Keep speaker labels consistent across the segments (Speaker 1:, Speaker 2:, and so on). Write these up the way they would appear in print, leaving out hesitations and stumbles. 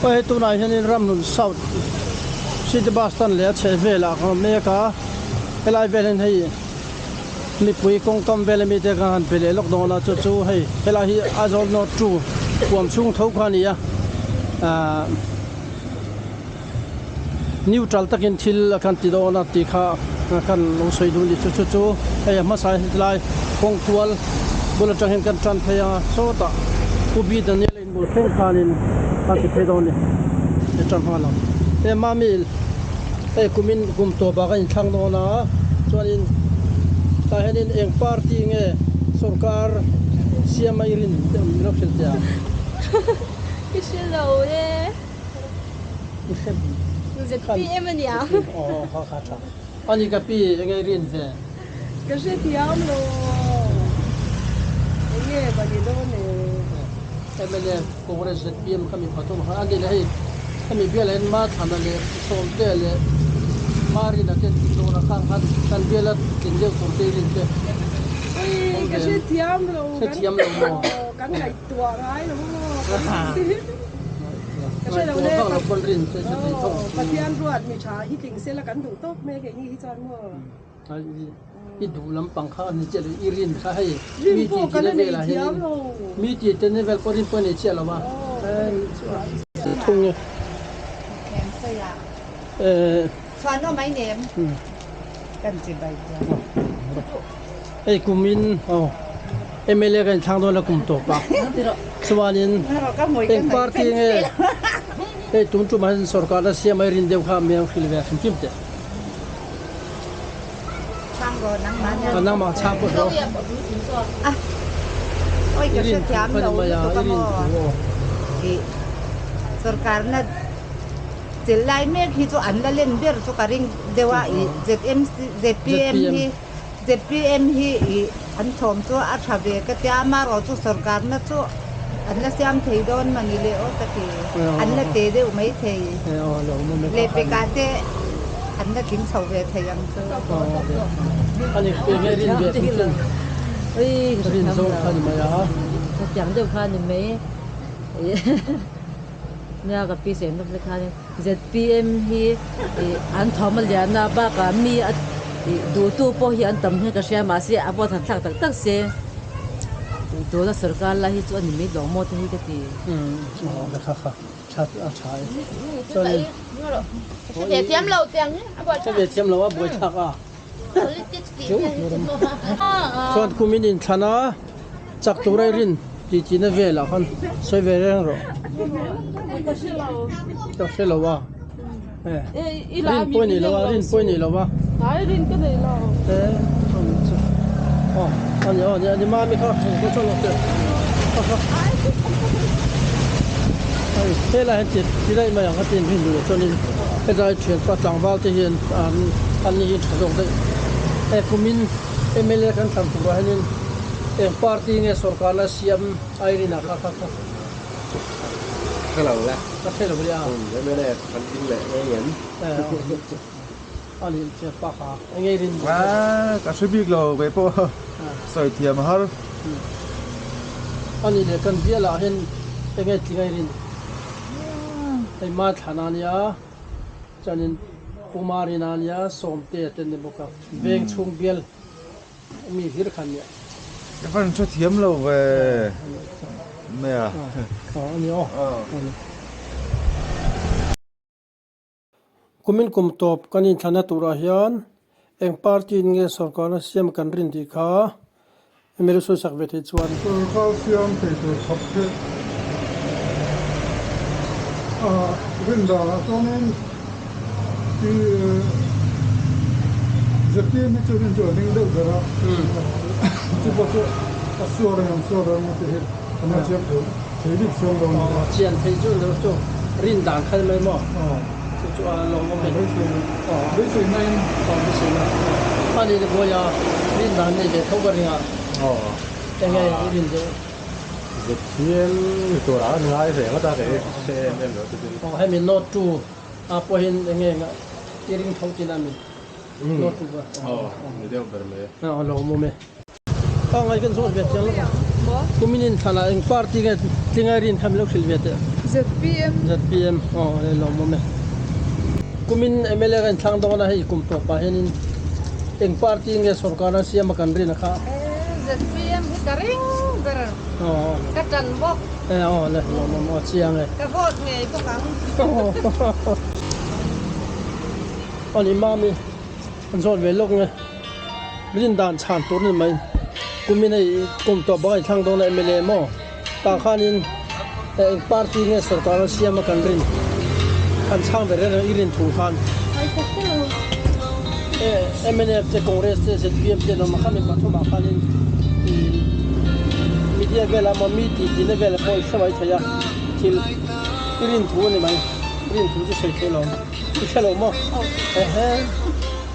Speaker 1: Aw hei tunah hianin Ramhlun South City Bus stand leh a chheh velah ka awm mek a, helai vel hian hei mipui kawngkam vel ami te ka han pe leh lawk dawn a, chu chu hei helai hi Aizawl North two huam chhung tho kha a ni a, ahh neutral takin thil a kan ti dawn a tih kha kan lo sawi duh a ni, chu chu chu hei a hmasa helai kawngkual bul atang hian kan tan phei a sawtah Pu B Daniel a inbul thleng khanin kan ti phei dawn a ni he tan nghal ang he mami hei kumin kum tawpah kan inthlang dawn a chuanin tah hianin eng party nge sawrkar siama i rin min lo hrilh teh ang.
Speaker 2: I hre lo e. ZPM a nia.
Speaker 1: Aw kha kha tha. Ani ka pi enge i rin ve?
Speaker 3: Ka hre thiam lo. Enge ka ni dawn e.
Speaker 1: Mla Congress ZPM kha mi pathum kha ani leh hei hemi bial ah hian Mathana leh Sawmtea leh Marina te an tling dawn a khang khan kan biala tling deuh tur te i rin te.
Speaker 3: Ui ka hre thiam lo.
Speaker 1: Hre thiam lo maw?
Speaker 3: Kan ngaihtuah ngai lo maw? Ka hre lo le, Pathian ruat mi tha hi tling sela kan duh tawp mai kei ni hi chuan maw.
Speaker 1: I duh lampang kha a ni chiah lo, i rin kha hei mi ti ti na velah hian mi ti te na vel pawh rin pawh a nei chiah lo a. Thung e. Hei kumin aw mla ka inthlang dawn a kum tawp a chuanin eng party nge hei tun tumah hian sorkar na siam a rin deuh kha mi ang hrilh ve hrim hrim teh. Nangmah chhang pawh rawh. I rin thu kha ni mai a i rin thu aw.
Speaker 4: Sorkar na Chelh lai mek hi chu an la len ber chu ka ring deuh a, ih ZMC zpm hi zpm hi ih an thawm chu a tha ve ka tia amaherawh chu sorkarna chu an la siam thei dawn mawni le aw ka ti, an la te deuh mai thei lehpekah te an la tling chho ve thei ang chu.
Speaker 5: Hetiang deuh kha a ni mai. Nia ka pi sawi nawk te khanin zpm hi ih an thawm a lian a bakah mi a ih duhtu pawh hi an tam hian ka hria mahse a vote han thlak tak tak se tuna sorkar lai hi chu a ni mai lo maw te hi ka ti.
Speaker 1: Chuan kumin inthlan a. Chak tur a i rin tih tihna velah khan sawi ve reng rawh. Ka hre lo a. Rin pawh i nei lo a, rin pawh i nei lo a. Aw ani aw ani mami kha ka chuan lo teh. Hei helai hian ti ti daih mai ang a tin rin duh chuanin hetlai thianpa tlangval te hian an an ni hi tha zawk daih. Hei kumin mla kan thlan turah hianin eng party nge sorkarna siam Irene-a kha kha kha.
Speaker 6: Hre lo le.
Speaker 1: Ka hre lo le a.
Speaker 6: Mla kan ding leh ngei ngem.
Speaker 1: A nih chiah pa kha eng nge rin.
Speaker 6: Ka hre bik lo kei pawh sawi thiam a har.
Speaker 1: A nih leh kan bialah hian eng nge tling Irene. Hei ma thlan a nia. Chuanin Pu Marina nia Sawmtea te an ni bawk a, veng chhung bial mi hlir kha an nia.
Speaker 6: Ka van hre thiam lo ve mai a.
Speaker 1: Aw a ni aw. Kumin kum tawp kan inthlana turah hian eng party in nge sorkarna siam kan rin tih kha Hemi sawi sak ve thei chuan.
Speaker 7: Sorkar siam thei tur khawp hi a rin danah chuanin i zpm hi chu rin chu a ding deuh ber a, chu pawh chu a suar ang an suar ang tih hi an la chiang thei thei bik chuang lo a ni.
Speaker 1: Chian thei chu lo chu rin dan kha ni mai maw? Chu chu a lawmawm e.
Speaker 7: Beisei naiin.
Speaker 1: Beisei na. A ni le buaia rin dan nei ve tho ka ring a. Eng nge i rin deuh?
Speaker 6: ZPM ni tur ah an ngai reng a ta kei hre em em lo chutin.
Speaker 1: Aw hemi note two ah pawhin eng nge i ring tho tina mi? Note two kha.
Speaker 6: Aw ni deuh ber mai.
Speaker 1: Aw lawmawm e. Pangai kan zawt ve chiang lawk a. Kumin in thlan ah eng party nge tlingai rin kha min lo hrilh ve teh.
Speaker 2: ZPM.
Speaker 1: ZPM aw le lawmawm e. Kumin mla ka inthlang dawn a hei kum tawp ah hianin eng party nge sorkar a siam a kan rin a kha.
Speaker 4: ZPM hi ka ring ber ka tan bawk.
Speaker 1: E aw le lawmawm aw chiang e.
Speaker 4: Ka vote ngei bawk ang.
Speaker 1: Aw ni mami an zawt ve lawk nge rin dan chhan tur ni mai kumin hei kum tawp bawk a inthlang dawn a mla maw. Tah khanin eng party nge sorkar a siam a kan rin kan chhang ve reng i rin thu khan mnf te Congress te zpm te an awm a khami pathum ah khanin media vel ah mi ti ti na vel pawh i hre mai thei a thil i rin thu a ni mai i rin thu chu sawi thei lo i hre lo maw ehe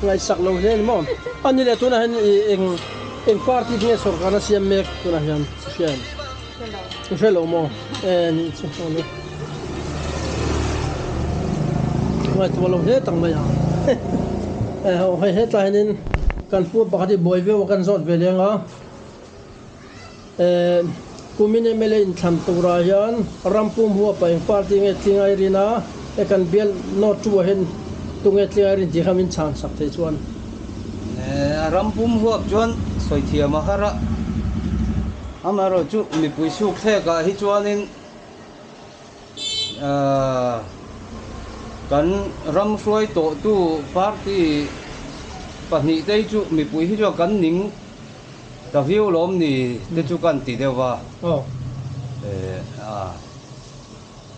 Speaker 1: ngaihsak lo hle a ni maw a ni leh tunah hian eng Eng party nge sorkar a siam mek tunah hian i hria em? I hre lo maw? E nih chu aw le. Ngaihtuah lo hle tak mai a. E ho hei hetlai hianin kan pu pakhat hi buai viau a kan zawt ve leng a. E kumin mla inthlan turah hian rampum huapa eng party nge tling a i rin a, e kan bial note tu ah hian tunge tling a i rin tih kha min chhan sak thei chuan.
Speaker 8: A rampum huap chuan sawi thiam a har a, amaherawhchu mipui suk thlek ah hi chuanin kan ram hruai tawhtu party pahnih te hi chu mipui hi chuan kan ning Ta viau lawm ni te chu kan ti deuh va.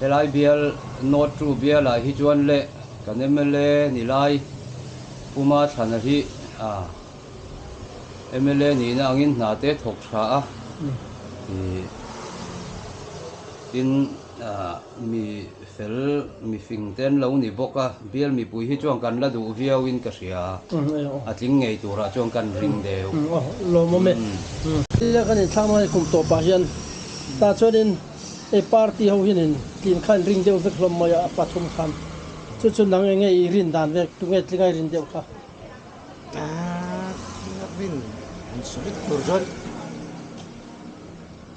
Speaker 8: Helai bial North True bialah hi chuan leh kan mla ni lai Puma Thlana hi mla nihna angin hna te thawk tha a. Tin. Mi fel, mi fing te an lo ni bawk a, bial mipui hi chuan kan la duh viau in ka hria a, a tling ngei turah chuan kan ring deuh.
Speaker 1: Lawmawm e. Ila kan inthlak hma hi kum tawpah hian tah chuanin hei party ho hian in tlin kha in ring deuh vek hlawm mai a, a pathum khan. Chu chu nang enge i rin dan vek, tunge tlinga i rin deuh kha?
Speaker 9: Tlinga rin han sawi tur chuan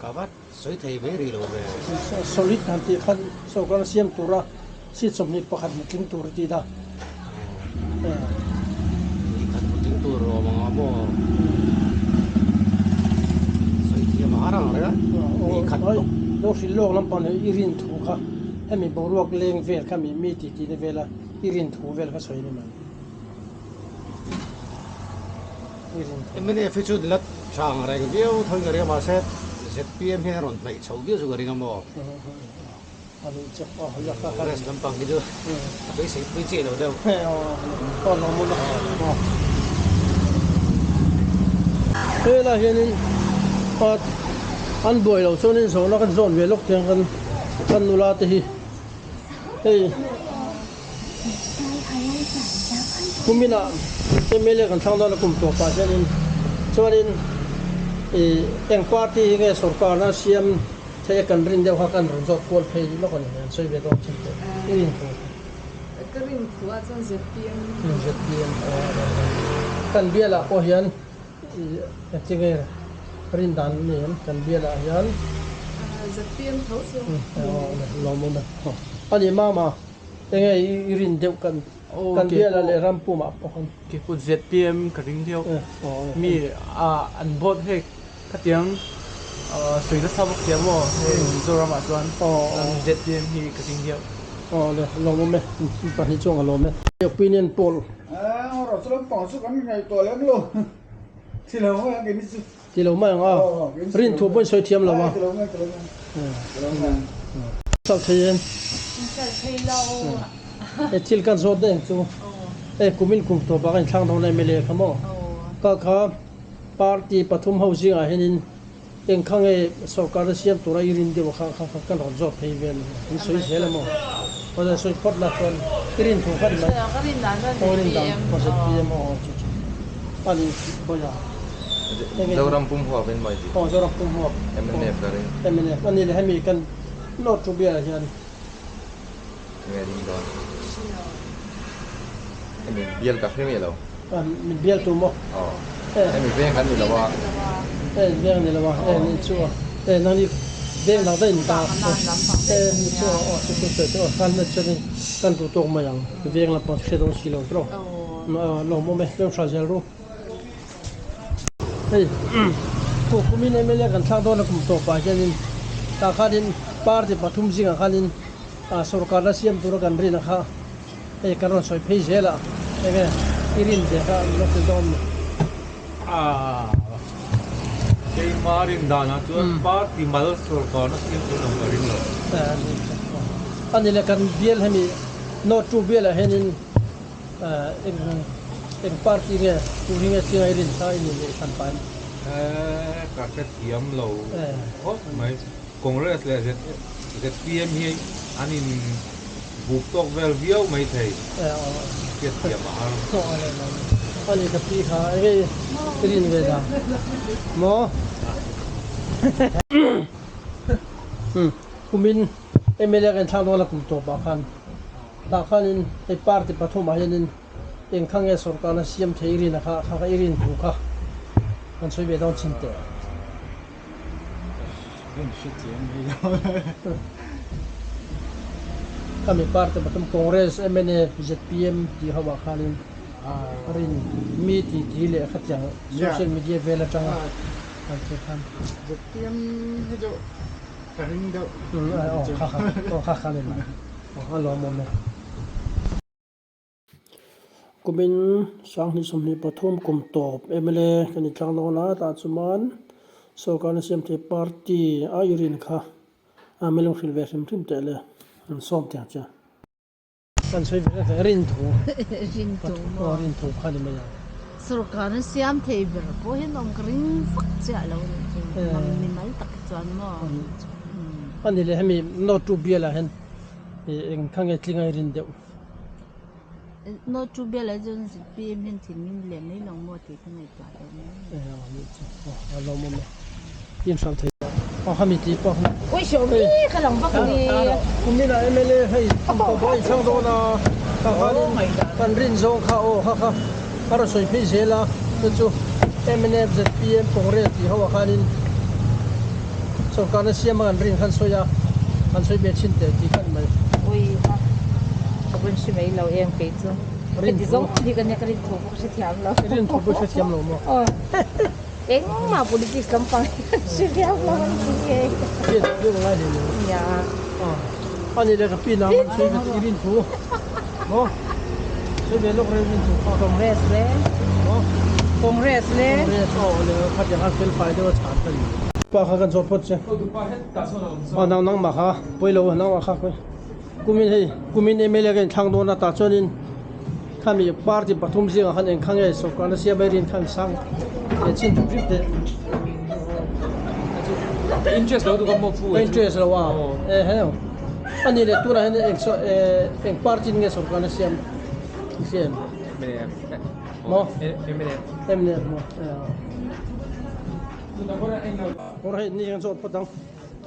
Speaker 9: ka vat. Sawi thei ve rih lo ve.
Speaker 1: Solid han tih khan sorkar siam tura seat 21 hmu tling tur i ti ta.
Speaker 9: Ni khat hmu tling tur awm ang a maw? Sawi thiam a har ang reng a, ni khat bawk.
Speaker 1: Lo hrilh lawk lampang leh i rin thu kha hemi boruak leng vel kha mi mi ti tihna vela i rin thu vel kha sawi ni mai.
Speaker 9: Mnf hi chu la tha ang reng viau tho in ka ring a mahse zpm hian a rawn hnaih chho viau chu ka ring a maw? Congress lampang hi chu a beisei pui chiah lo deuh.
Speaker 1: Helai hianin an buai lo chuanin zawhna kan zawn ve lawk tiang kan nula te hi hei. Kuminah mla kan thlang dawn a kum tawpah hianin chuanin ih eng party hi nge sorkarna siam thei a kan rin deuh kha kan rawn zawt kual phei lawk a ni an sawi ve dawn chin teh i rin thu kha.
Speaker 2: Ka rin thu ah chuan zpm.
Speaker 1: Zpm kan bialah pawh hian ih engtinge rin dan a ni em kan bialah hian.
Speaker 2: Zpm tho chu.
Speaker 1: Lawmawm e. A ni mama. Enge i rin deuh kan kan bial a leh ram pumah pawh khan.
Speaker 10: Keipawh zpm ka ring deuh. Mi an vote hei khatiang sawi nasa bawk sia maw hei Mizoram ah chuan zpm hi ka ring deuh.
Speaker 1: Aw le lawmawm e pahnih chuang a lawm e. Opinion poll. Ti lo mai ang a, rin thu pawhin sawi thiam lo a. Sal thei em? E thil kan zawt daih ang chu. E kumin kum tawh bak a inthlang dawn a mla kha maw? Ka kha party pathum ho zingah hianin eng kha nge sorkar a siam tura i rin deuh kha kha kan rawn zawt phei vel in sawi zel a maw? Aw sawi phawt la chuan i rin thu kha ni mai. Aw rin dan ZPM aw chu chu a ni khawiah.
Speaker 11: Zoram pum huap in mai tih.
Speaker 1: Aw Zoram pum huap.
Speaker 11: Mnf ka ring.
Speaker 1: Mnf a ni le hemi kan North Trubia ah hian.
Speaker 11: Nge ding dawn. Hemi bial ka hre miah lo.
Speaker 1: Min bial tu maw?
Speaker 11: Aw. Hemi veng kan ni lo a.
Speaker 1: E veng ni lo a. E ni chu a. E nang ni Veng dang daih in ta e ni chu aw chu chu sawi chu khan na chuan in kan duh tawk mai ang veng lampang chu hriat dawn si lo tawh lawm awm e lawm hra zel ru hei ku kumin mla kan thlak dawn a kum tawp ah hian in tah khan in party pathum zingah khan in sorkar la siam tura kan rin a kha hei kan rawn sawi phei zel a enge i rin ve kha an lo hrilh dawn a ni.
Speaker 12: Keimah rin danah chuan party mal sorkarna siam tur ang ka ring lo.
Speaker 1: A ni le kan bial hemi North two bialah hianin eng eng party nge tu hi nge tlinga i rin kha i ni leh hran pahin.
Speaker 12: Ka hrethiam lo khawp mai. Congress leh zpm hi an in buk tawk vel viau mai thei. Hriatthiam a har.
Speaker 1: A ni ka pi kha enge i rin ve dan maw? Kumin mla kan thlak dawn a kum tawpah khan tah khanin hei party pathumah hianin eng kha nge sorkarna siam thei i rin a kha kha i rin thu kha kan sawi ve dawn chin teh. Khami party pathum Congress, mnf, zpm tih ho ah khanin rin mi ti ti leh khatiang social media vel atanga kan thlir khan.
Speaker 7: Zpm hi chu ka ring deuh.
Speaker 1: Aw kha kha aw kha kha ni mai aw a lawmawm e. Kumin 2023 kum tawp mla kan inthlak dawn a, tah chuan sorkarna siam thei party a i rin kha a melung hrilh ve hrim hrim teh le an sawm tiang che. Kan sawi ve ve rin thu.
Speaker 4: Rin thu maw?
Speaker 1: Aw rin thu kha ni mai ang.
Speaker 4: Sorkarna siam thei ber pawh hian awm ka ring vak chiah lo nih chu mi mal tak hi chuan maw?
Speaker 1: A ni leh hemi note two bialah hian eng kha nge tlinga i rin deuh?
Speaker 4: No chu bial ah chuan zpm hian thinrim leh mai lo maw tih ka ngaihtuah deuh mai.
Speaker 1: A lawmawm e. In hralh thei a khami tih pawh kha.
Speaker 4: Ui hriau mi ka lang vak a ni.
Speaker 1: Kumin ah mla hei kum pawh a inchhang dawn a, tah khanin kan rin zawng kha aw kha kha a rawn sawi phei zel a, chu chu mnf, zpm, Congress tih ho ah khanin sorkarna siam a kan rin khan sawi a, kan sawi ve thin teh tih kha ni mai.
Speaker 5: Ui ha ka bun hri mai lo em kei chu. Heti zawng hi ka nia ka rin thu pawh ka hrethiam lo.
Speaker 1: I rin thu pawh i hrethiam lo maw?
Speaker 5: Aw engmah politics lampang hi ka hre viau lo a ni ngei.
Speaker 1: Hriat viau a ngai hle lo.
Speaker 5: Nia.
Speaker 1: A ni le ka pi nang an sawi ve i rin thu maw? Sawi ve lawk reng rin thu kha.
Speaker 4: Congress le.
Speaker 1: Maw?
Speaker 4: Congress le.
Speaker 1: Congress aw le khatiang khan fel fai deuh a chhan ka ni. Pa kha kan zawt phawt che. Aw nang nangmah kha pawi lo nangmah kha pawi. Kumin hei kumin mla ka inthlang dawn a tah chuanin khami party pathum zingah khan eng kha nge sorkarna siam airin khan sang leh chin tum hrim teh.
Speaker 12: Interest lo duh ka maw pu.
Speaker 1: Ka interest lo a e he ani leh tunah hian eng eng party nge sorkarna siam i hria em?
Speaker 12: Mnf.
Speaker 1: Maw?
Speaker 12: Mnf.
Speaker 1: Mnf maw? Kawr hei ni hian zawt phawt ang.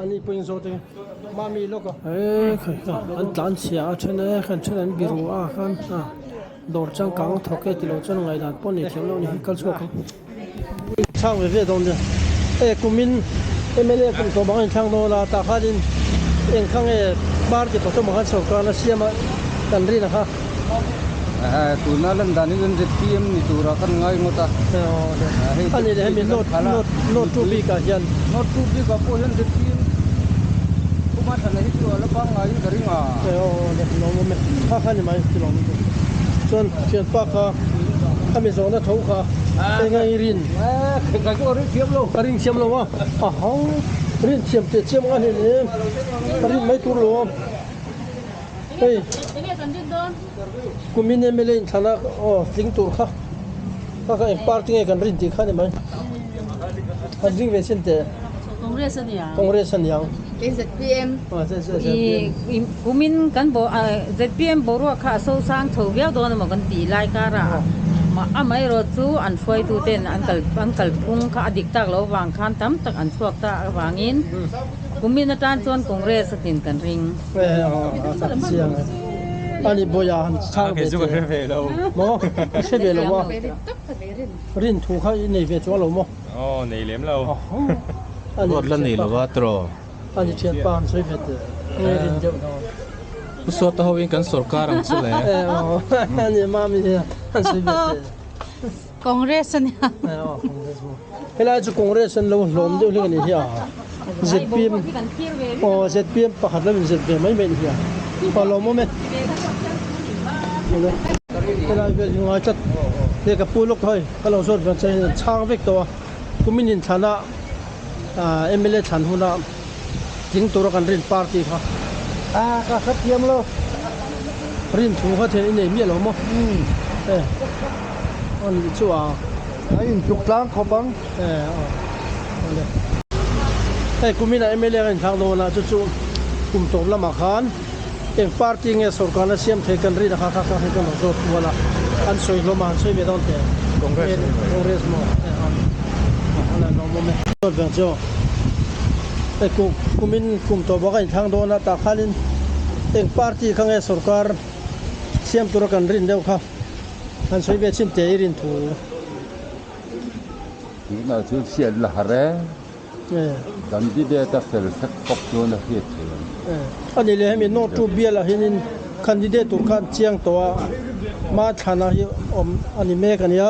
Speaker 1: Ani pawhin zawt e mami lawk a. E khai kha an tlan chhia a then e khan then an biru a khan a dawr changkang thawk e tilo chuan ngaihdan pawh nei thiam lo a ni hi kal chhuak ang. Chhang ve ve dawn nia e kumin mla kum tawh bang a inthlang dawn a tah khanin eng kha nge party pathum ang khan sorkar a siam a kan rin ang kha.
Speaker 8: Tuna lan dan hi chuan zpm ni turah kan ngai ngawt a.
Speaker 1: A ni leh hemi note note note two bik ah hian.
Speaker 8: Note two bik ah pawh hian zpm kuma thana hi chu a la pangngaiin ka ring a.
Speaker 1: Aw le lawm awm e kha kha ni mai ti lawm awm chuan thianpa kha khami zawhna tho kha eng a i rin.
Speaker 8: Ka chu a ring thiam lo.
Speaker 1: Ka ring thiam lo a a hau rin thiam teh chiam nga hlei leh ka rin mai tur lo a. Hei kumin mla in thlana aw tling tur kha kha kha eng party nge kan rin tih kha ni mai kan ring ve sin teh
Speaker 5: Congress a nia
Speaker 1: Congress a niang
Speaker 2: ZPM
Speaker 5: i kumin kan bo ZPM boruak kha a so sang chho viau dawn emaw kan tih lai karah amaherawh chu an hruaitu ten an kal an kalphung kha a dik tak loh avang khan tam tak an chhuak ta avangin Kumin atan chuan Congress a tlin kan ring.
Speaker 1: Ani Boya han chhang ve che maw? I hre ve lo a, rin thu kha i nei ve chuang lo maw?
Speaker 6: Aw nei lem lo.
Speaker 1: Ani
Speaker 8: Vote la nei lo a tiraw?
Speaker 1: Ani thian pa han sawi ve teh. Nge rin deuh dawn.
Speaker 6: Pu Sawta ho in kan sorkar ang chu le.
Speaker 1: Ani mami hi han sawi ve teh.
Speaker 13: Congress ania.
Speaker 1: Aw Congress maw. Helai chu Congress an lo hlawm deuh hlek ani hi a. ZPM aw ZPM pakhat lo in zet ve mai mai ani hi a. Pa lawmawm e. Helai vel hi ngai tlat. Hei ka pu lawk hei ka lo zawt ve che an chhang vek tawh a. Kumin inthlana mla thlan huna tling tura kan rin party kha.
Speaker 7: A ka hre thiam lo.
Speaker 1: Rin thu kha thian i nei miah lo maw? E aw nih chu a.
Speaker 7: A intluk tlang khawp ang.
Speaker 1: E aw awle. Hei kumin ah mla kan inthlak dawn a chu chu kum tawp lamah khan eng party nge sorkarna siam thei kan rin a kha kha kha hei kan rawn zawt kual a an sawi hlawm a han sawi ve dawn teh.
Speaker 6: Congress
Speaker 1: Congress maw? E aw awle lawmawm e. Zawt veng chu hei kum kumin kum tawh bawk a inthlang dawn a tah khanin eng party kha nge sorkar siam tura kan rin deuh kha han sawi ve chin teh i rin thu.
Speaker 14: Tunah chuan hriat la har e. Candidate a fel fek fawk chuan a hriat theih ang.
Speaker 1: A ni leh hemi North Two bialah hianin candidate tur khan chiang tawh a, Ma Thlana hi awm a ni mek a nia.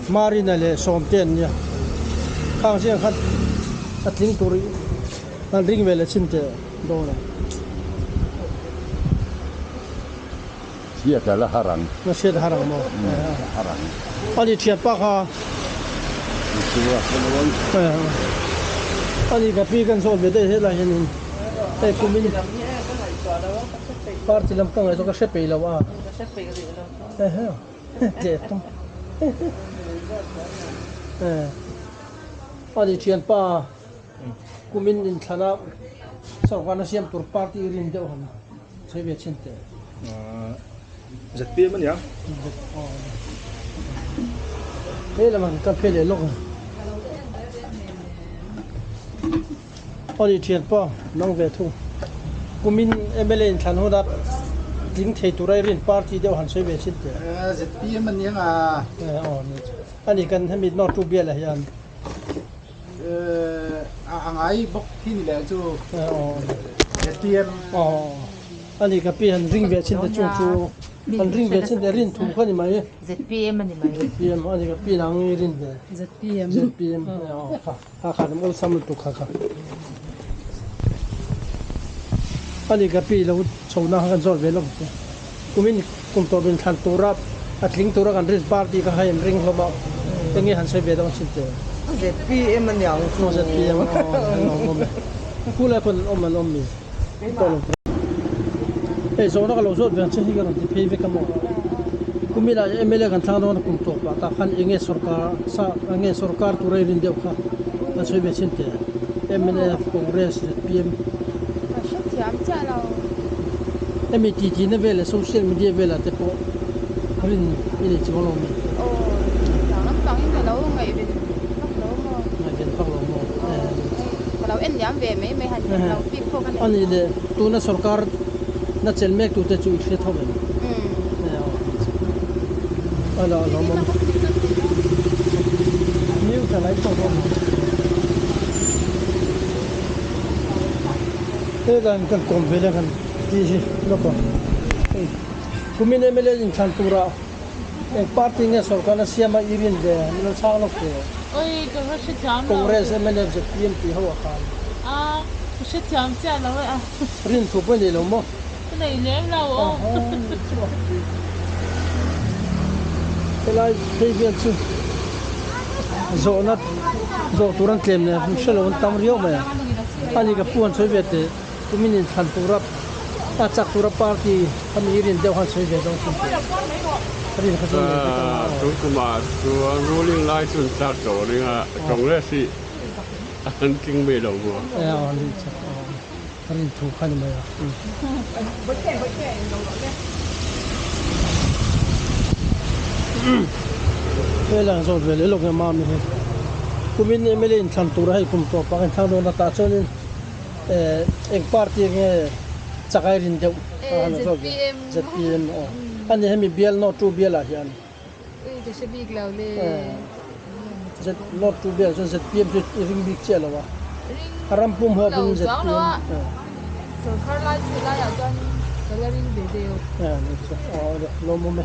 Speaker 1: Marina leh Sawmte an nia. Khang chiang khan a tling tur an ring ve leh chin teh dawn a.
Speaker 14: Hriat a la har ang.
Speaker 1: Na hriat a har ang maw?
Speaker 14: A har ang.
Speaker 1: A ni thianpa kha.
Speaker 14: Ni chu a hre lo ang.
Speaker 1: A ni ka pi kan zawt ve daih helai hianin hei kumin party lam ka ngaihtuah ka hre peih lo a.
Speaker 5: Ka hre peih rih lo.
Speaker 1: Ani thianpa kumin inthlana sorkarna siam tur party rin deuh han sawi ve chhin teh.
Speaker 6: ZPM ania.
Speaker 1: He lam han kal phei leh lawk a. Ani thianpa nang ve thung. Kumin mla inthlan huna tling thei tura i rin party deuh han sawi ve chin teh.
Speaker 9: ZPM a nia nga.
Speaker 1: Aw ni chu. Ani kan hemi North Tu bialah hian.
Speaker 9: A ngai bawk hi ni leh chu. ZPM.
Speaker 1: Aw ani ka pi han ring ve chin te chung chu han ring ve chin te rin thu kha ni mai.
Speaker 4: ZPM a ni mai.
Speaker 1: ZPM ani ka pi nang i rin ve.
Speaker 5: ZPM.
Speaker 1: ZPM aw kha. Kha kha lam awlsam lutuk kha kha. Ani ka pi lo chho na kha kan zawt ve lawk che. Kumin kum tawp in thlan tura a tling tura kan rin party kha hei an ring hlawm a. Enge han sawi ve dawn chin te.
Speaker 3: ZPM a niang
Speaker 1: chu. ZPM aw an awm awm e. Khulai khawn an awm an awm mi. Hei zawhna ka lo zawt ve ang che hi ka rawn ti phei vek a maw? Kumila mla kan thlang dawn a kum tawp ah tah khan enge sorkar sa enge sorkar tur a i rin deuh kha kan sawi ve chin teh mnf, Congress, zpm.
Speaker 2: Ka hrethiam chiah lo.
Speaker 1: Hemi titi na vel leh social media velah te pawh rin i nei chuang lo mi?
Speaker 2: Aw, lam pangin ka lo ngaihven vak lo maw?
Speaker 1: Ngaihven vak lo maw?
Speaker 2: Aw, ka lo en liam ve mai mai han en lo bik pawh ka nei lo.
Speaker 1: A nih leh tuna sorkar na chelh mek tute chu i hre tho em? A la lawm awm. New tha lai tawk awm. Hetlai kan kawm ve leh kan tih hi lawk a. Kumin mla inthlan turah Eng party nge sorkarna siam a i rin ve min lo chhang lawk teh.
Speaker 13: Oi ka va hrethiam lo.
Speaker 1: Congress, mnf, zpm tih ho a khan.
Speaker 13: A ka hrethiam chiah lo e a.
Speaker 1: Rin thu pawh i nei lo maw?
Speaker 13: Ka nei lem lo aw.
Speaker 1: Helai phei vel chu zawhna zawh tur an tlem nen hre lo an tam riau mai a. Ani ka pu an sawi ve teh. Kumin inthlan tura a chak tura party kha mi rin deuh khan sawi ve dawn thin teh. Rin kha chu nei vek ang a aw.
Speaker 15: Tun kumah chuan ruling lai chu an chak tawh ring a, Congress hi an tling mai lo maw?
Speaker 1: E aw rin chu aw rin thu kha ni mai a. Hei lang zawt ve leh lawk nge mami hi. Kumin mla inthlan tura hei kum tawpah kan thlang dawn a tah chuanin Eng party nge chakai rin deuh
Speaker 2: ZPM
Speaker 1: ZPM aw ani hemi bial North two bial ah hian
Speaker 2: Ui ka hre bik lo le
Speaker 1: Z North two bial ah chuan ZPM chu i ring bik chiah lo a. Ram pum huap in
Speaker 2: ZPM. Chuang lo a, sorkar lai chu helai ah chuan ka la ring ve deuh.
Speaker 1: Aw lawmawm e.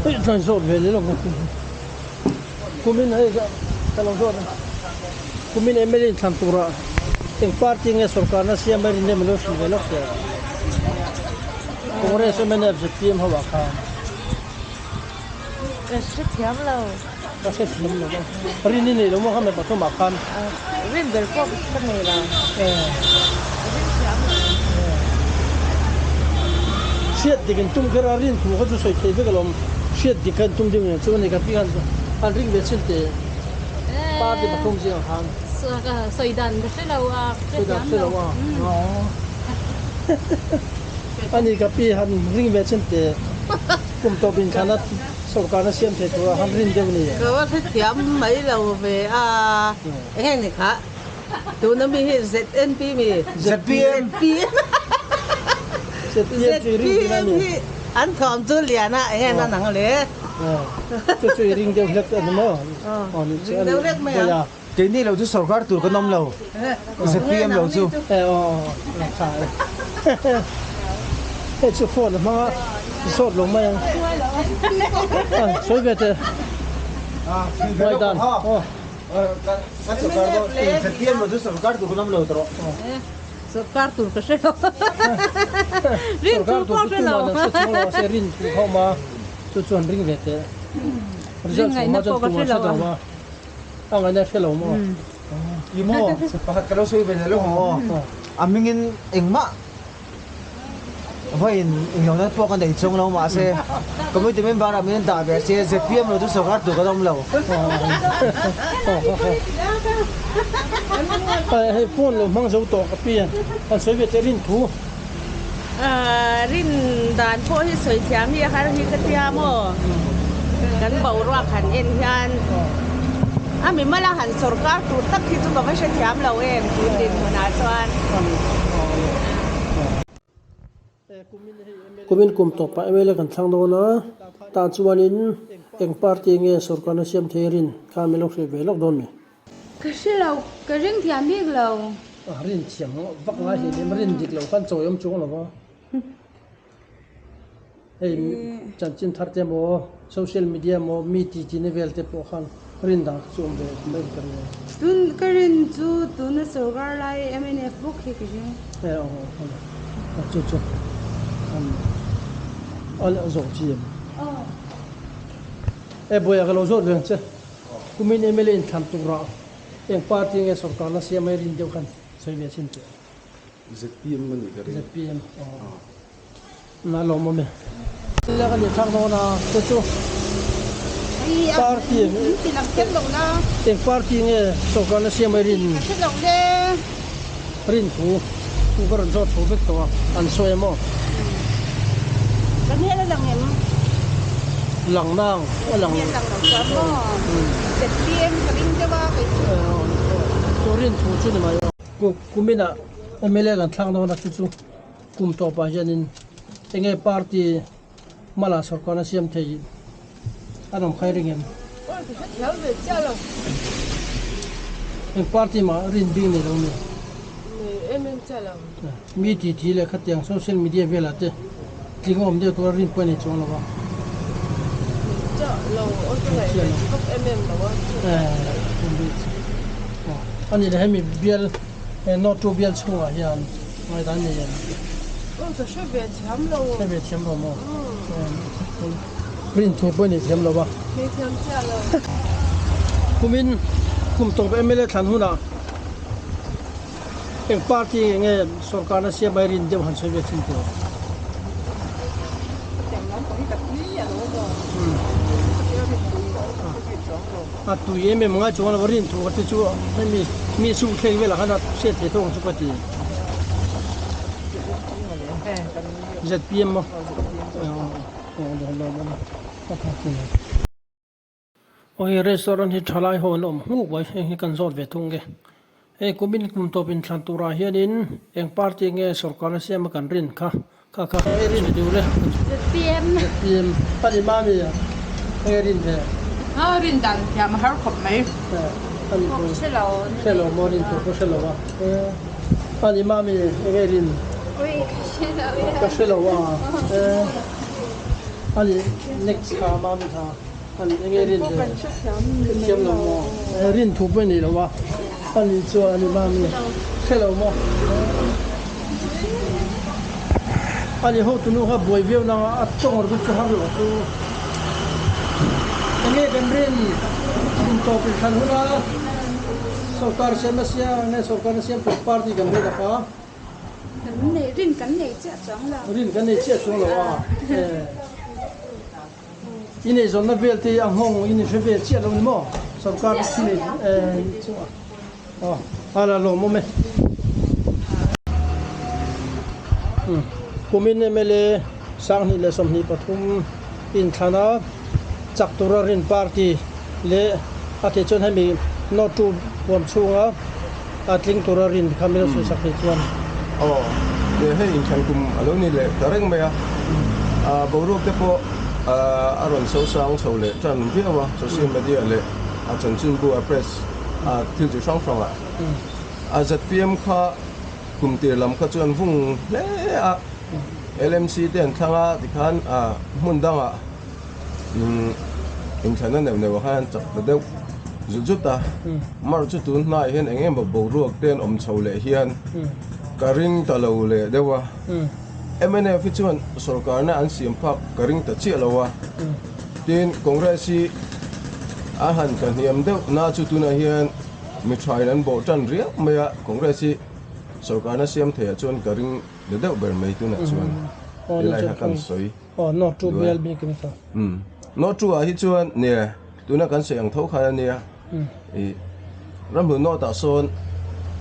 Speaker 1: Hei tlan zawt ve leh lawk kumin hei ka lo zawt a kumin MLA inthlan tura eng party nge sorkarna siam a rin em alo hrilh ve lawk sia Congress MNF ZPM ho ah khan
Speaker 13: Ka hrethiam lo.
Speaker 1: Ka hrethiam lo a. Rin i nei lo maw kha pathum ah khan?
Speaker 13: Rin ber pawh ka nei lo. Rin thiam lo.
Speaker 1: Hriat dik in tum kher a, rin thu kha chu sawi thei vek alawm. Hriat dik kha in tum deuh nen chu a ni ka pi khan an ring ve chin te party pathum zingah khan.
Speaker 13: Sawi dan ka hre lo a, ka hrethiam lo.
Speaker 1: A ni ka pi han ring ve chin te. Kum tawp in khan a sorkar na siam thei tur a han rin deuh ni.
Speaker 4: Ka va hrethiam mai lo ve a, eng eng ni kha tuna mi hi ZNP mi?
Speaker 1: ZPM.
Speaker 4: ZPM hi an thawm chu lian a eng eng a nang le.
Speaker 1: Chu chu i ring deuh hlek a ni maw?
Speaker 4: Ring deuh hlek mai ang.
Speaker 16: Keini lo chu sorkar tur kan awm lo, zpm lo chu.
Speaker 1: Hei chu phone a hmang a, zawt lo mai ang. Sawi ve teh. Ngaihdan.
Speaker 16: Kan sorkar dawn, zpm lo chu sorkar tur kan awm lo tawh.
Speaker 4: Sorkar tur ka hre lo.
Speaker 1: Rin thu pawh hre lo. Rin thu kha awm a, chu chuan ring ve teh.
Speaker 13: Rin ngaihna pawh ka hre lo.
Speaker 1: A ngaihna hre lo maw?
Speaker 16: I maw? Pakhat ka lo sawi ve leh lo maw? A hmingin engmah vawiin inhlawhna pawh ka nei chuang lo mahse committee member ah min an dah ve sia zpm lo chu sorkar tur kan awm lo.
Speaker 1: Hei phone lo hmang zo tawh ka pi an sawi ve che rin thu.
Speaker 4: Rin dan pawh hi sawi thiam hi a har hi ka tia maw? Kan boruak han en hian a mi mala han sorkar tur tak hi chu ka va hrethiam lo em tun dinhmunah chuan.
Speaker 1: Kumin kum tawpah MLA kan thlang dawn a, tah chuanin eng party nge sorkarna siam thei rin kha min lo hrilh ve lawk dawn mi?
Speaker 2: Ka hre lo, ka ring thiam bik lo.
Speaker 1: A rin thiam vak ngai hle hle, rin dik lo khan chawi awm chuang lo va. Hei chanchin thar te emaw, social media emaw, mi ti ti na vel te pawh khan rin dan kha chu awm ve mai ka ring a.
Speaker 2: Tun ka rin chu tuna sorkar lai mnf bawk hi ka ring.
Speaker 1: E aw aw chu chu a zawh chi em? E buaia ka lo zawt ve ang che. Kumin mla inthlan turah eng party nge sorkarna siam mai rin deuh khan sawi ve chin teh.
Speaker 17: Zpm a nih ka ring.
Speaker 1: Zpm aw. Na lawm awm e. Mla kan inthlak dawn a chu chu party eng party nge sorkarna siam mai rin rin thu thu ka rawn zawt chho vek tawh a an sawi a maw.
Speaker 4: Kan hel a lang em?
Speaker 1: Lang nang a lang.
Speaker 4: Kan lang lo chuan maw? ZPM ka ring deuh a kei chu.
Speaker 1: Chu rin thu chu ni mai. Kuminah MLA kan thlak dawn a chu chu kum tawpah hianin enge party hmala sorkarna siam thei an awm khai ring em? Eng party mah rin bik nei lo mi? Mi ti thi leh khatiang social media velah te tling awm deuh tura rin pawh a nei chuang lo a. A nih leh hemi bial North two bial chhungah hian ngaihdan nei em? Hre ve thiam lo maw? Rin thu pawh i nei thiam lo a. Kumin kum tawp mla thlan hunah Eng party nge nge sorkarna siam ai rin deuh han sawi ve chin tur. A tui em em ngai chuan a rin thu ka ti chu hemi mi suk thleng velah khan a hriat thei tawk ang chu ka ti. ZPM maw? Aw hei restaurant hi thalai ho an awm hmuk mai heng hi kan zawt ve thung nge hei kumin kum tawp inthlan turah hianin eng party nge sorkarna siama kan rin kha kha kha rin duh le
Speaker 2: zpm
Speaker 1: zpm a ni mami a Enge rin ve?
Speaker 2: A rin dan thiam a har khawp mai.
Speaker 1: Ani pawh
Speaker 13: Hre lo.
Speaker 1: Hre lo maw rin tur pawh hre lo a. Ani mami enge rin?
Speaker 13: Ui ka hre lo e.
Speaker 1: Ka hre lo a. Ani next kha mami kha ani enge rin ve? Hrethiam lo maw? Rin thu pawh i nei lo a. Ani chuan ani mami hre lo maw? Ani hotunu kha buai viau nang a tawng rawh chu har lo chu enge kan rin kum tawp in thlan hun a sorkar siam a sia nge sorkar na siam tur party kan rin a kha
Speaker 13: Kan nei rin kan nei chiah chuang lo.
Speaker 1: Rin kan nei chiah chuang lo a i nei zawnna vel te hi a nghawng in i hre ve chiah lo ni maw sorkar thi nei chu a a la lawmawm e. Kumin mla 2023 inthlana chak tura rin party leh a tih chuan hemi note tu huam chhunga a tling tura rin kha min lo sawi sak thei chuan.
Speaker 17: Aw, hei inthlan kum a lo ni leh ta reng mai a, boruak te pawh a rawn so sang chho leh tan viau a, social media leh a chanchinbu a press a thil chi hrang hrangah. A zpm kha kum tir lam kha chuan vung hle a, LMC te an thlang a tikhan hmun dangah inthlanna neuh neuh ah khan an chak ta deuh zut zut a, mar chu tun hnaiah hian eng emaw boruak te an awm chho leh hian ka ring ta lo leh deuh a, mnf hi chuan sorkarna an siam phak ka ring ta chiah lo a, tin Congress hi a han tla hniam deuh na chu tunah hian Mi thain an bawh tan riau mai a, Congress hi sorkarna siam theiah chuan ka ring la deuh ber mai tunah chuan helai kha kan sawi duai a. North two ah hi chuan nia tuna kan sawi ang tho khan a nia ih Ramhlun North ah sawn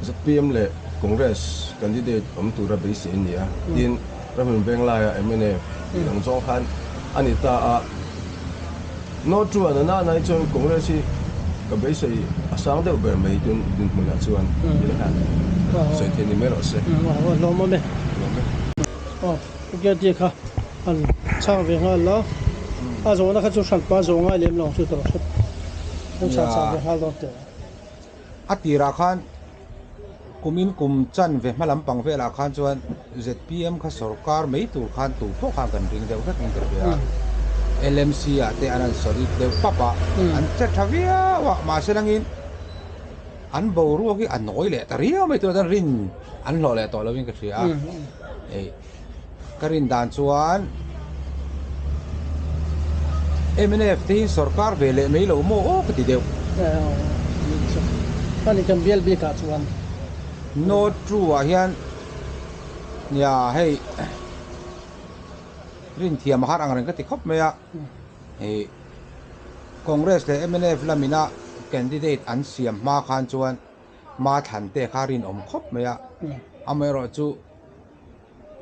Speaker 17: zpm leh Congress candidate awm tura beisei a ni a, tin Ramhlun Venglai ah mnf tih ang zawng khan a ni ta a. North two ah nana hi chuan Congress hi ka beisei a sang deuh ber mai tun dinhmunah chuan tih khan sawi theih ni mai rawh se.
Speaker 1: Lawm awm e.
Speaker 17: Lawm e.
Speaker 1: Aw Pu kha han chhang ve nghal la, a zawhna kha chu hranpa zawh ngai lem lo ang chu tawrh hrep. Heng chhang chhang ve nghal dawn teh.
Speaker 12: A tirah khan kumin kum chan ve hma lampang velah khan chuan zpm kha sorkar mai tur khan tu pawh khan kan ring deuh vek in ka hria a, LMC ah te an han solid deuh pap a, an che tha viau a, mahse langin an boruak hi a nawi leh ta riau mai tur chuan rin an hlawh leh tawh lovin ka hria a, hei ka rin dan chuan mnf te hi sorkar ve leh mai lo maw aw ka ti deuh.
Speaker 1: Ani kan bial bik ah chuan.
Speaker 12: North true ah hian nia hei rin thiam a har ang reng ka ti khawp mai a hei Congress leh mnf lamina candidate an siam hma khan chuan hma thlan te kha rinawm khawp mai a amaherawhchu.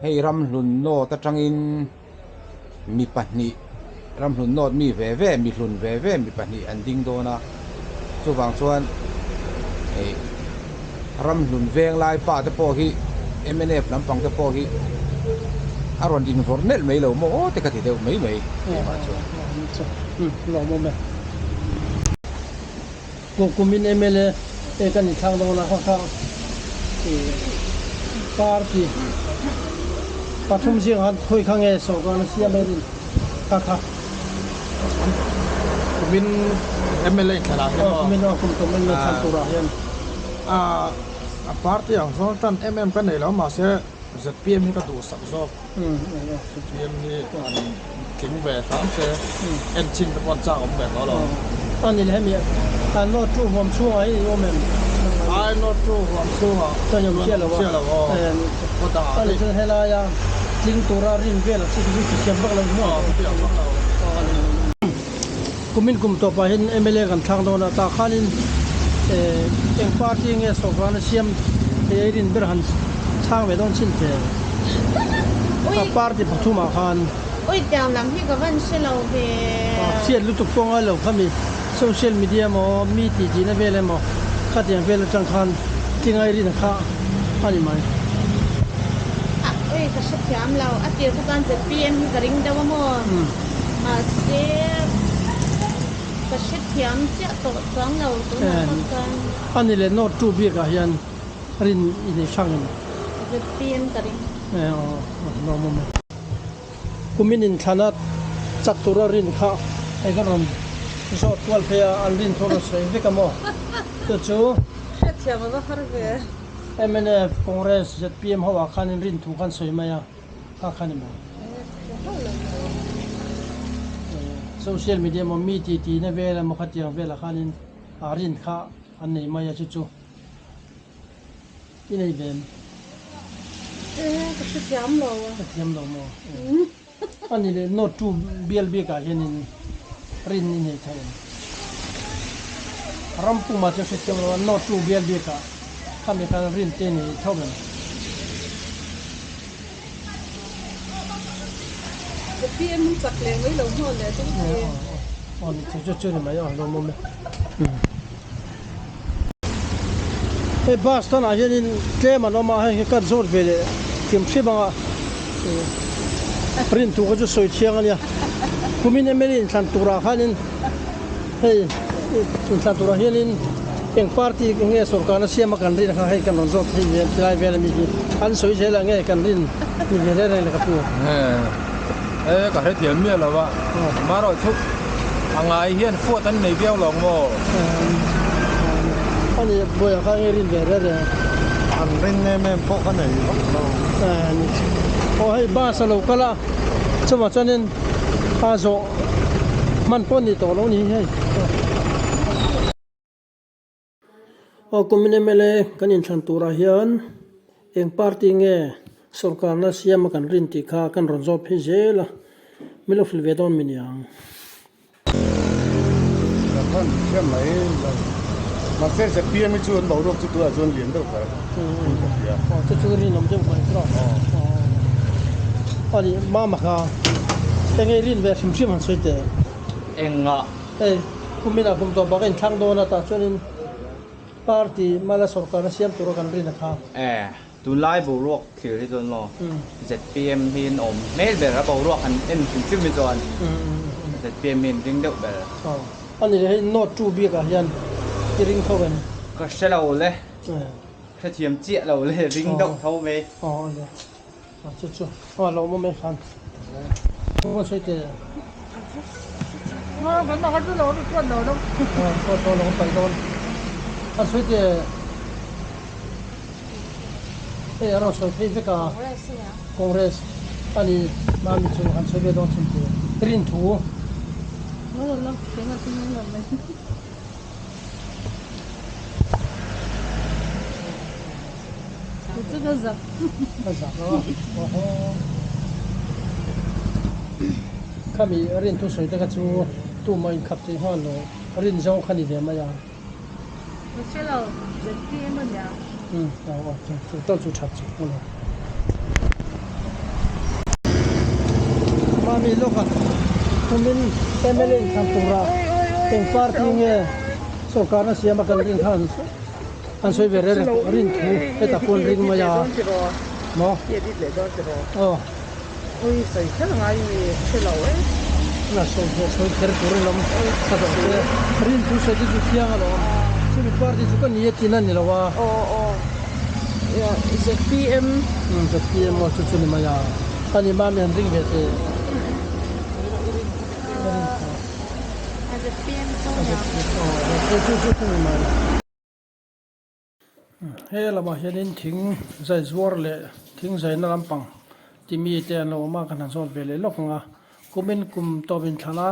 Speaker 12: Hei Ramhlun North atangin mi pahnih, Ramhlun North mi ve ve, mi hlun ve ve mi pahnih an ding dawn a, chuvang chuan hei Ramhlun Venglai pa te pawh hi mnf lampang te pawh hi a rawn invawrh nelh mai lo maw aw te ka ti deuh mai mai keimah chuan.
Speaker 1: Lawmawm e. Kumin mla kan inthlang dawn a, kha party pathum zingah khan khawi kha nge sorkar na siam em kha kha.
Speaker 18: Kumin mla inthlanah hian maw?
Speaker 1: Kumin aw kum tum mla thlan turah hian.
Speaker 18: A party ang zawng tan em em ka nei lo mahse zpm hi ka duhsak zawk. Zpm hi an tling ve hram se en chin te pawh an chak awm ve tawh lo.
Speaker 1: A ni leh hemi a note tu huam chhungah hi i awm em?
Speaker 18: Ai note tu huam chhungah
Speaker 1: chuan i awm chiah lo a.
Speaker 18: Chiah lo aw. Khaw dangah
Speaker 1: A ni chuan helaia tling tura rin vel ang chi chu chu thiam vak lo maw?
Speaker 18: Aw thiam vak lo.
Speaker 1: Kumin kum tawpah hian mla kan thlang dawn a tah khanin eng party nge sawrkar siam thei a i rin ber han chhang ve dawn chin che a party pathumah khan.
Speaker 13: Ui tiang lam hi ka van hre lo ve.
Speaker 1: Hriat lutuk pawh ngai lo kha mi social media emaw mi tih tihna vel emaw khatiang vel atang khan tingai rin kha a ni mai.
Speaker 13: Ui ka hrethiam lo a tir kha chuan zpm hi ka ring deuh a maw. Mahse
Speaker 19: Ka hrethiam chiah tawh chuang lo tunah tak chuan.
Speaker 1: A ni leh note tu bikah hian rin i nei hrang em?
Speaker 19: ZPM ka ring.
Speaker 1: E aw lawm awm e. Kumin inthlana chak tura rin kha hei ka rawn zawt kual phei a, an rin thu rawn sawi vek a maw? Chu chu.
Speaker 13: Hrethiam a va har ve.
Speaker 1: Mnf, Congress, ZPM ho ah khanin rin thu khan sawi mai a, kha khan i maw? Social media maw mi ti ti na vel emaw khatiang velah khanin a rin kha an nei mai a chu chu. I nei ve em?
Speaker 13: Eh, ka hrethiam lo a.
Speaker 1: Hrethiam lo maw? A ni leh note tu bial bikah hianin rin i nei thei em? Ram pumah chuan hrethiam lo a, note tu bial bikah khami khan rin te nei tho em?
Speaker 13: ZPM hi chak leh mai lo hmuh leh chu ni.
Speaker 1: Aw ni chu chu ni mai aw lawmawm e. Hei bus stand ah hianin tlem an awm a hei hi kan zawt ve leh kim hrep anga rin tur kha chu sawi thiang ania kumin mla inthlan turah khanin hei inthlan turah hianin eng party nge sorkarna siama kan rin kha hei kan rawn zawt thei ve tilai vel ami hi an sawi zel ang nge kan rin ni ve reng reng le ka pu.
Speaker 12: E ka hrethiam miah lo a amaherawhchu a ngai hian fuat an nei viau lo ang maw?
Speaker 1: Ani buaiah kha nge rin ve reng reng a?
Speaker 7: An rin em em pawh ka nei vak lo.
Speaker 1: Aw hei bus a lo kal a chuvang chuanin a zawh hman pawh a ni tawh lo a ni hei. Aw kumin mla kan inthlan turah hian eng party nge sorkarna siama kan rin tih kha kan rawn zawt phei zel a, min lo hrilh ve dawn mi niang.
Speaker 7: Kan han hriat mai lo. Mahse ZPM hi chu an boruak chu tunah chuan lian deuh ber in ka hria.
Speaker 1: Aw chu chu rinawm deuh mai tawh. Aw ani mama kha enge rin ve hrim hrim han sawi teh.
Speaker 20: Engah.
Speaker 1: Hei kumin ah kum tawh bak a inthlang dawn a tah chuanin party mala sorkar a siam tura kan rin a kha.
Speaker 20: E, tunlai boruak thlir hi chuan maw ZPM hi an awm hmel ber a boruak han en hrim hrim hi chuan ZPM hi an ring deuh ber.
Speaker 1: Aw, a ni hei note tu bik ah hian i ring tho em?
Speaker 20: Ka hre lo le, hrethiam chiah lo le, ring deuh tho mai.
Speaker 1: Aw, a ni. A chu chu a lo awm mai khan ka sawi teh
Speaker 2: kan la har lo chuan lo lo
Speaker 1: a to lo pai dawn a sawi teh hei a rawn sawi phei vek a congress ani mami chu han sawi ve dawn chhun te rin thu
Speaker 13: Chu ka zak.
Speaker 1: Ka zak a, awhaw. Khami rin thu sawi te kha chu tumah inkhap thei nghal lo, rin zawng kha ni ve mai a.
Speaker 13: Ka hre lo, ZPM a nia.
Speaker 1: Umm aw aw chu chu tal chu that chu a lo. Mami lawk a, kumin mla inthlan tura eng party nge sorkarna siama kan rin khan. An sawi ve reng reng rin thu hetah pawh an ring mai a maw aw na sawi ve sawi kher tur in awm ka zawh che rin thu sawi te chu thiang alawm chumi party chu ka ni e tihna a ni lo a
Speaker 13: ZPM
Speaker 1: ZPM aw chu chu ni mai a ani mami han ring ve te
Speaker 19: ZPM chu
Speaker 1: chu chu ni mai. He lamah hianin thing zai zuar leh thing zaina lampang ti mi te an lo awm a kan han zawt ve leh lawk ang a kumin kum tawp inthlan a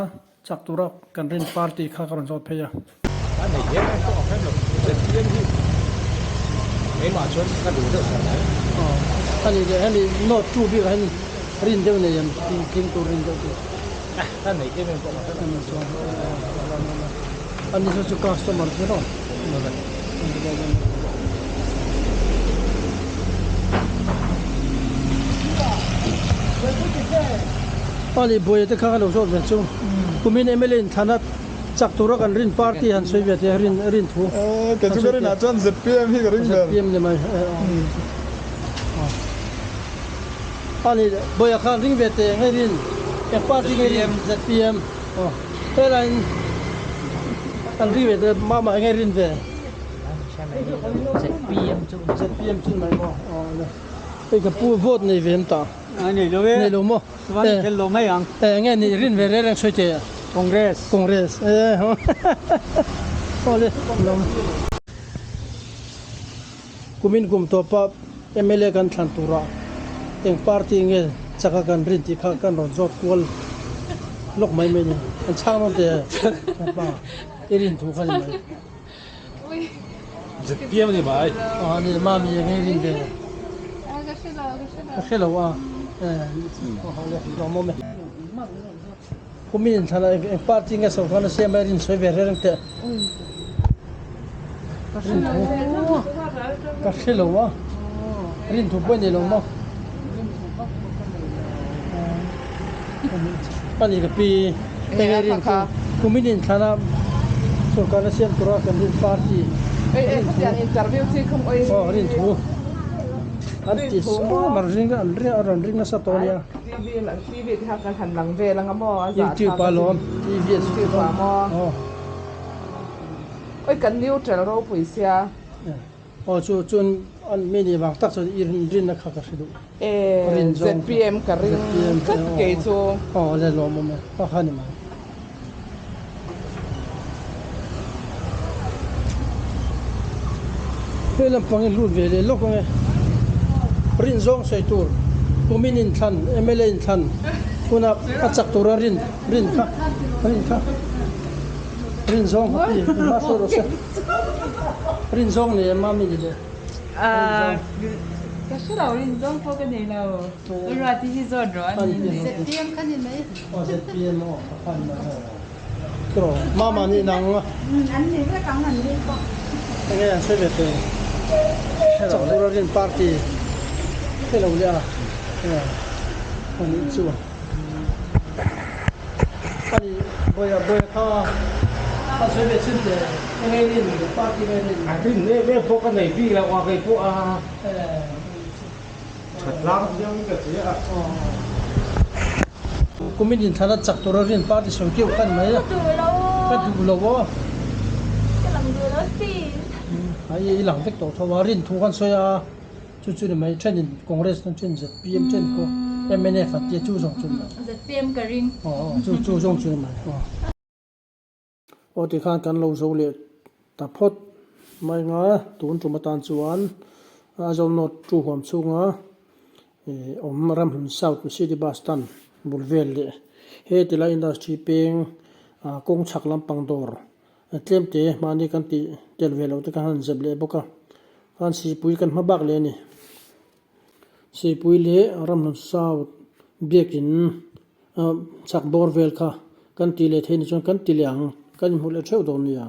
Speaker 1: chak tura kan rin party kha ka rawn zawt phei a.
Speaker 9: A nei em em pawh a hrem lo ZPM hi keimah chuan ka duh deuh kher mai.
Speaker 1: Aw a nih leh hemi note tu bikah hian rin deuh nei em thing tur rin deuh tur.
Speaker 9: Ka nei em em pawh ka hre lo.
Speaker 1: Ani chu chu customer chu rawh. Ani buai te kha ka lo zawt ve chu. Kumin MLA in thlan a chak tura kan rin party han sawi ve te rin rin thu.
Speaker 7: Kei chu ka rin ah chuan ZPM hi ka ring ber.
Speaker 1: ZPM ni mai. Ani Boya khan ring ve teh nge rin eng party nge rin ZPM aw helaiin An ri ve te mama enge rin ve.
Speaker 5: ZPM chu.
Speaker 1: ZPM chu mai maw. Hei ka pu vote nei ve em ta.
Speaker 21: Nei lo e.
Speaker 1: Nei lo maw.
Speaker 21: Chuan tel lo mai ang.
Speaker 1: Enge ni rin ve reng reng sawi che.
Speaker 21: Congress.
Speaker 1: Congress e. Awle lawm. Kumin kum tawpa mla kan thlan turah eng party nge chaka kan rin tih kha kan rawn zawt kual lawk mai mai a ni. An chhang dawn teh e pa i rin thu kha ni mai.
Speaker 12: ZPM a ni mai.
Speaker 1: Aw ni mami eng nge i rin ve?
Speaker 2: Ka hre lo ka hre lo.
Speaker 1: Ka hre lo a e lawmawm e. Kumin inthlan ah eng party nge sorkar na siam a rin sawi ve reng teh. Rin thu ka hre lo a, rin thu pawh i nei lo maw? Ani ka pi enge rin thu kumin inthlan ah sorkar na siam tura kan rin party aw rin thu an ti saw an ring an ring nasa tawh a nia.
Speaker 13: TV lah TV te kha kan han lang vel anga maw a zah
Speaker 1: YouTube a lawm TV a
Speaker 13: YouTube ah maw
Speaker 1: aw
Speaker 13: oi kan neutral ropui sia
Speaker 1: aw chu chuan an mi nih vang tak chuan i rin rinna kha ka hre duh
Speaker 13: e ZPM ka ring tlat kei chu
Speaker 1: aw le lawm awm e kha kha ni mai. He lampang hi lut ve leh lawk ang e. Rinzawng sawi tur kumin inthlan mla inthlan huna a chak tura rin rin kha rin kha rinzawng kha pi engmah hruai rawh se rinzawng nei em mami ni le
Speaker 2: rinzawng. Ka hre lo rinzawng pawh ka nei lo ruati hi zawt rawh a ni.
Speaker 4: ZPM kha ni mai.
Speaker 1: Aw ZPM aw ka khan mai aw. Tiraw mama nih nang a.
Speaker 4: An ni vek ang an ni pawh.
Speaker 1: Enge an sawi ve teh. Chak tur a rin party hre lo leh a a nih chu a nih bawia bawia kha a sawi ve chin teh enge rin party nge rin.
Speaker 12: A rin em em pawh ka nei bik lo a kei pawh a. That tlang viau in ka hria a.
Speaker 1: Kumin inthlan a chak tura rin party sawi keuh khan mai a.
Speaker 2: Ka duh lo aw.
Speaker 1: Ka duh lo aw.
Speaker 2: Ka lang duh lo sin.
Speaker 1: Ai i lang vek tawh tho a, rin thu khan sawi a, chu chu ni mai thenin Congress an then zpm then pawh mnf an tia chu zawng chu ni mai.
Speaker 2: Zpm ka ring.
Speaker 1: Aw chu chu zawng chu ni mai aw. Aw tikhan kan lo zo leh ta phawt mai nga tun tum atan chuan Aizawl North tu huam chhunga ih awm Ramhlun South City Bus Stand bul vel leh he tilai industry peng ah kawng chhak lampang dawr tlem te mahni kan tih tel ve loh te khan han zep leh bawk a khan sipui kan hma bak leh a ni. Sipui leh Ramhlun South biakin chak bawr vel kha kan tih leh theih ni chuan kan ti leh ang, kan inhmuh leh theuh dawn nia.